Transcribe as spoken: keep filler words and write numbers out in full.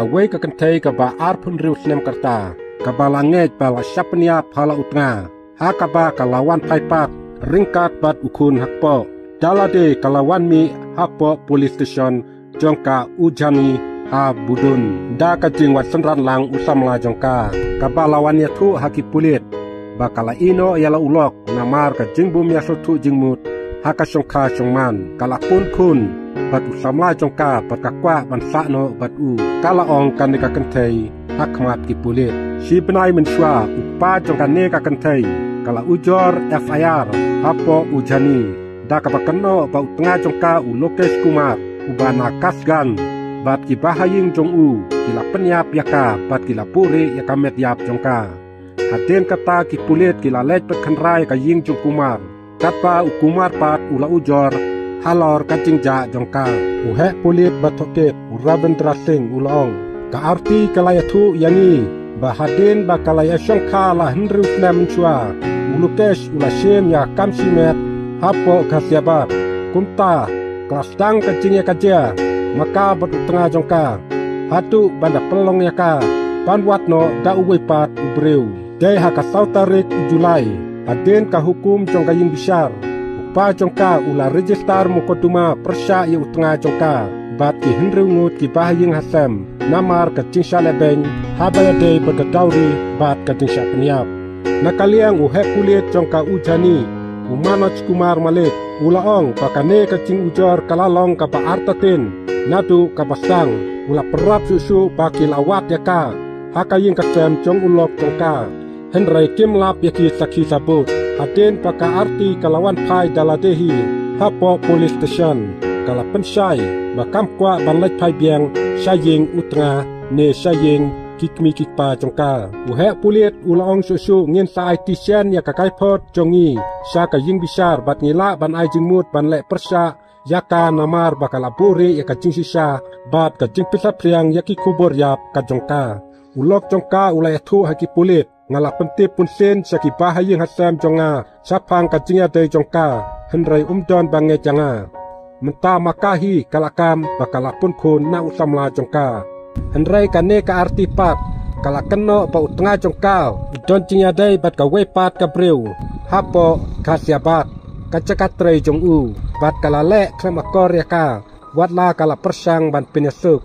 Kawei ka kynthei kaba arphew hynriew snem ka rta, kaba la ngeit ba la shah pynïap ha la u tnga, ha kaba ka la wan phai pat ryngkat bad u khun ha kpoh. Da lade ka la wan mih hapoh police station jong ka Ujani ha Budun da ka jingwan synran lang u samla jong ka, kaba la wan ïathuh ha ki pulit ba ka la ïehnoh ïa la u lok namar ka jingbym ïasngewthuh jingmut ha ka shongkha shongman. Ka la pun khun bad u samla jong ka bad ka kwah ban sah noh bad u. Ka la ong kane ka kynthei ha khmat ki pulit. Shi bnai mynshuwa, u kpa jong kane ka kynthei ka la ujor F I R hapoh Ujani da kaba kynnoh ba u tnga jong ka u Lokesh Kumar, uba na Kasgan, bad ki bahaïing jong u ki la pynïap ïa ka bad ki la buhrieh ïa ka met ïap jong ka. Hadien kata ki pulit ki la leit bad kynrei ka ïing jong u Kumar, katba u Kumar pat u la ujor halor ka jingjah jong ka. U heh pulit ba tohkit u Ravindra Singh u la ong, ka arti ka la ïathuh ïa ngi ba hadien ba ka la ïashongkha la hynriew snem mynshuwa, u Lokesh u la shim ïa ka kam shimet hapoh Ghaziabad. Kumta ka la sdang ka jingïakajia ma ka bad u tnga jong ka, haduh ban da pynlong ïa ka ban wad noh da uwei pat u briew. Dei ha ka saw tarik u July, hadien ka hukum jong ka ïing bishar, u kpa jong ka u la register mukotduma pyrshah ïa u tnga jong ka bad ki hynriew ngut ki bahaïing hasem namar ka jingshah lehbeiñ haba ïadei bad ka dowry bad ka jingshah pynïap. Na ka liang u heh pulit jong ka Ujani, u Manoj Kumar Malik, u la ong ba kane ka jingujor ka la long kaba artatien naduh kaba sdang. U la pynrap shuh shuh ba ki la wad ïa ka ha ka ïing ka sem jong u lok jong ka. Hynrei kim lap ïa ki sakhi sabut. Hadien ba ka arti ka la wan phai da lade hi hapoh police station, ka la pynshai ba kam kwah ban leit phai biang sha ïing u tnga ne sha ïing ki kmie ki kpa jong ka. U heh pulit u la ong shuh shuh, ngin sa ai shisien ïa ka kaiphod jong ngi sha ka ïing bishar bad ngi lah ban ai jingmut ban leh pyrshah ïa ka namar ba ka la buhrieh ïa ka jingshisha bad ka jingpynsaphriang ïa ki khubor ïap ka jong ka. U lok jong ka u la ïathuh ha ki pulit, nga la pyntip bunsien sha ki bahaïing hasem jong nga shaphang ka jingïadei jong ka, hynrei um don ba ngeit ïa nga. Mynta ma ka hi ka la kam ba ka la pun khun na u samla jong ka. Hynrei kane ka arti pat ka la kynnoh ba u tnga jong ka u don jingïadei bad kawei pat ka briew hapoh Ghaziabad, ka jaka trei jong u, bad ka la leh khlem akor ïa ka, wat la ka la pyrshang ban pynïasuk.